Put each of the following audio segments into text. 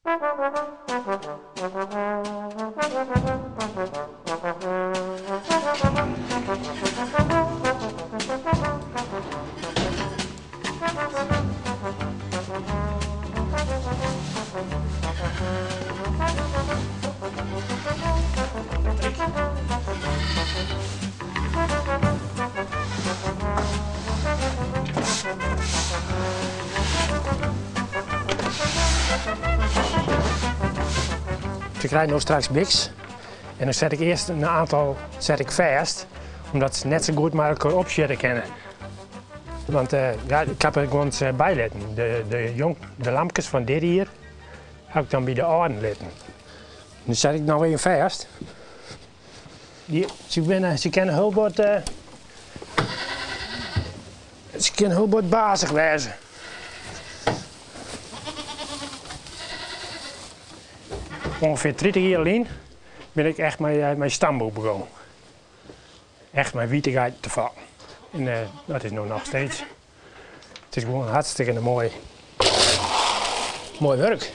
Ze krije no straks biks en dan set ik earst in aantal set ik fêst, omdat se net sa goed mei elkoar opsjitte kinne. Want ja, ik ha der gewoan by litten. De, jong, de lamkes fan dit jier ha ik dan by de âlden litten. Dan set ik noch even fêst. Dy, se, binne, se kinne hiel bot, se kinne hiel bot bazich wêze. Ungefear 30 jier lyn bin ik echt mei stamboek begûn. Echt mei wite geiten te fokken. En dat is no noch steeds. It is gewoan hartstikke moai, moai wurk.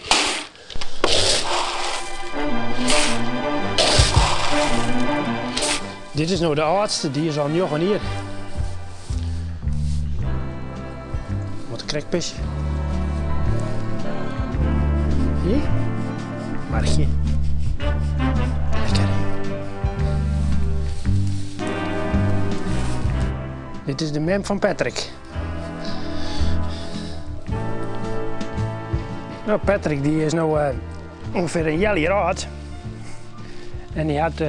Dit is no de âldste, dy is al 9 jier. Moat krekt pisje. Hier? Margje. Lekker. Dit is de mem fan Patrick. No, Patrick dy is no ûngefear in healjier âld. En dy hat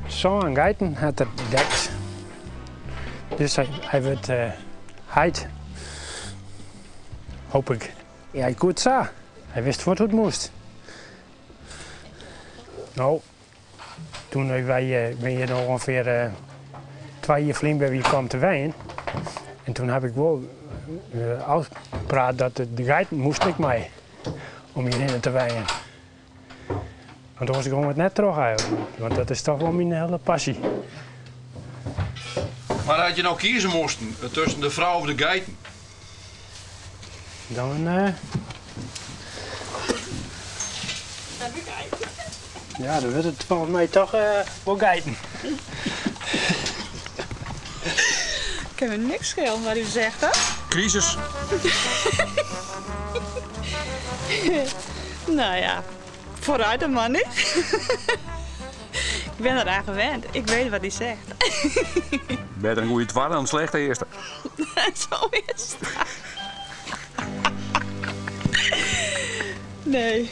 sân geiten hat er dekt. Dus hy wurdt heit. Hoop ik. Ja, goed sa. Hy wist fuort hoe't it moast. No, toen wy binne hjir no ûngefear 2 jier ferlyn binne wy hjir kommen te wenjen. En toen ha ik wol ôfpraat dat de geiten moasten ek mei om hjirhinne te wenjen. Want oars gong it net troch eigentlik. Want dat is toch wol myn hiele passy. Mar as je no kieze moasten tusken de frou of de geiten? Dan. De geiten. Ja, dan wurdt it folgens my toch wol geiten. Kin my niks skele wat u zegt, hè? Krisis. Nou ja, vooruit dan mar niet. Ik ben eraan gewend. Ik weet wat hij zegt. Better in goede twadde dan in slechte earste. Zo is het. Nee.